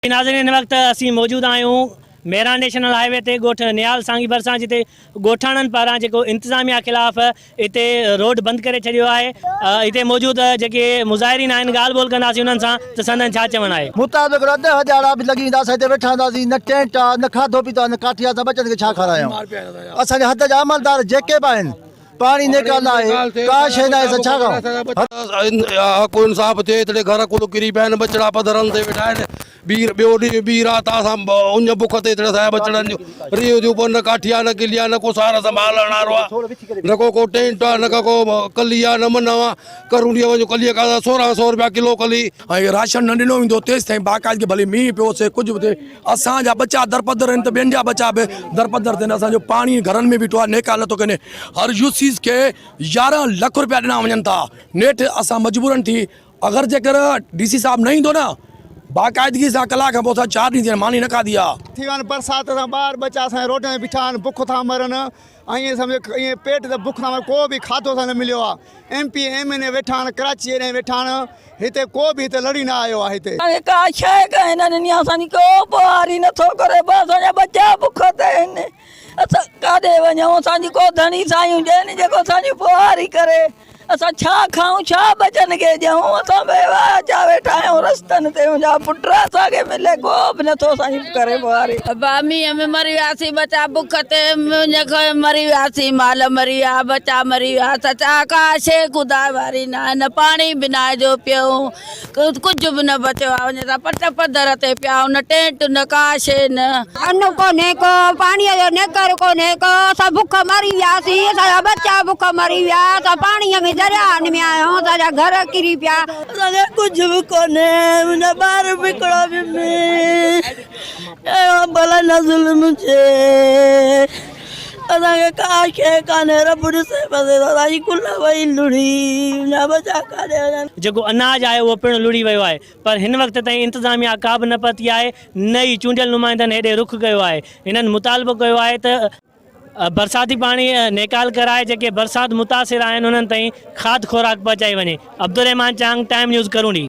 ناظرين هن وقت اسين موجود آهيون ميران نيشنل هاء وي تي ڳوٺ نهال سانگي ڀرسان جتي ڳوٺاڻن پاران جيڪو انتظاميا خلاف اتي روڊ بند ڪري ڇڏيو آهي اتي موجود جيڪي مظاهرين آهن ڳالهه ٻولهه ڪنداسين انهن سان ته سندن ڇا چوڻ آهي. مطابق رات ڏهه ڏهاڙا به لڳي ويندا اسان هتي ويٺا هونداسين نه ٽينٽ آ نه کاڌو پيتو آ نه ڪاٺي آ اسان ٻچن کي ڇا کارايون اسان جي حد جا عملدار جيڪي به آهن پاڻي نيڪال ناهي ڪا شيء ناهي اسان ڇا کائون. حق انصاف ٿئي هتڙي گهر ڪل ڪري پيا آهن ٻچڙا پڌرن تي ويٺا آهن ٻي ٻيو ڏينهن ٻي رات آ اسان اڃ بک تي هتڙي اسان جا ٻچڙن جون ريهون ٿيون پون نه ڪاٺي آ نه ڪلي آ نه ڪو سار سنڀالڻ وارو آ نه ڪو ڪو ٽينٽ آ نه ڪو ڪو ڪلي آ نه منو آ ڪرونڊيء وڃو ڪليء کان 16 سو رپيا ڪلو ڪلي. ۽ راشن نه ڏنو ويندو تيستائين باقاعدگي ڀلي مينهن پيو سي ڪجهه به ٿئي اسان جا ٻچا درپدر آهن ته ٻين جا ٻچا به درپدر ٿين اسان جو پاڻي گهرن ۾ بيٺو آهي نيڪال نٿو ڪري هر يوسيز کي 11 لک روپيا ڏنا وڃن ٿا نيٺ اسان مجبورن ٿي اگر جيڪر ڊي سي صاحب نه ايندو نه باقاعدگي سان ڪلاڪ کان پوء اسان چار ڏينهن ٿي ويا آهن ماني نه کاڌي آهي. ٿي ويا آهن برسات سان ٻار ٻچا اسان جا روڊن تي بيٺا آهن بک ٿا مرن ائين سمجهه ائين پيٽ ته بک ٿا مرن ڪو به کاڌو اسان کي نه مليو آهي M P M N A ويٺا آهن ڪراچي هيڏانهن ويٺا آهن هتي ڪو به هتي لڙي نه آيو آهي هتي. اسان کي ڪا شيء ڪانه نه ڏني آهي اسان جي ڪو پوئواري نه ٿو ڪري بس اسان جا ٻچا بک تي آهن اسان ڪاڏي وڃون اسان جي ڪو ڌڻي سائين هجي نه جيڪو اسان جي پوئواري ڪري. اسان ڇا کائون ڇا ٻچن کي ڏيون اسان بيواهه ٿيا ويٺا آهيون رستن تي منهنجا پٽ اسان کي ملي ڪو به نٿو اسان جي ڪري ٻوهاري. ابا مينهن ۾ مري وياسين ٻچا بک تي مڃ کي مري وياسين مال مري ويا ٻچا مري ويا اسان ڇا ڪا شي خدا واري ناهي نه پاڻي به ناهي جو پيئون ڪجهه به نه بچيو آهي وڃي اسان پٽ پڌر تي پيا آهيون نه ٽينٽ نه ڪا شي نه. ان ڪونهي ڪو پاڻيء جو نيڪر ڪونهي ڪو اسان بک مري وياسين اسان جا ٻچا بک مري ويا اسان پاڻيء ۾ درياهن ۾ آهيون اسان جا گهر ڪري پيا. اسان کي ڪجهه به ڪونهي منهنجا ٻار به هڪڙو به اهڙو ڀلا نه ظلم ٿئي اسان کي ڪا شيء ڪانهي رب ڏسي بس اسان جي ڪل وئي لڙهي منهنجا ٻچا ڪاڏي وڃن. جيڪو اناج آهي اهو پڻ لڙهي ويو آهي پر هن وقت تائين انتظاميا ڪا به نه پهتي آهي نه ئي چونڊيل نمائندن هيڏي رخ ڪيو آهي هنن مطالبو ڪيو آهي ته برساتي پاڻي نيڪال ڪرائي جيڪي برسات متاثر آهن انهن تائين کاڌ خوراڪ پهچائي وڃي عبدالرحمان چانگ ٽائيم نيوز ڪرونڊي.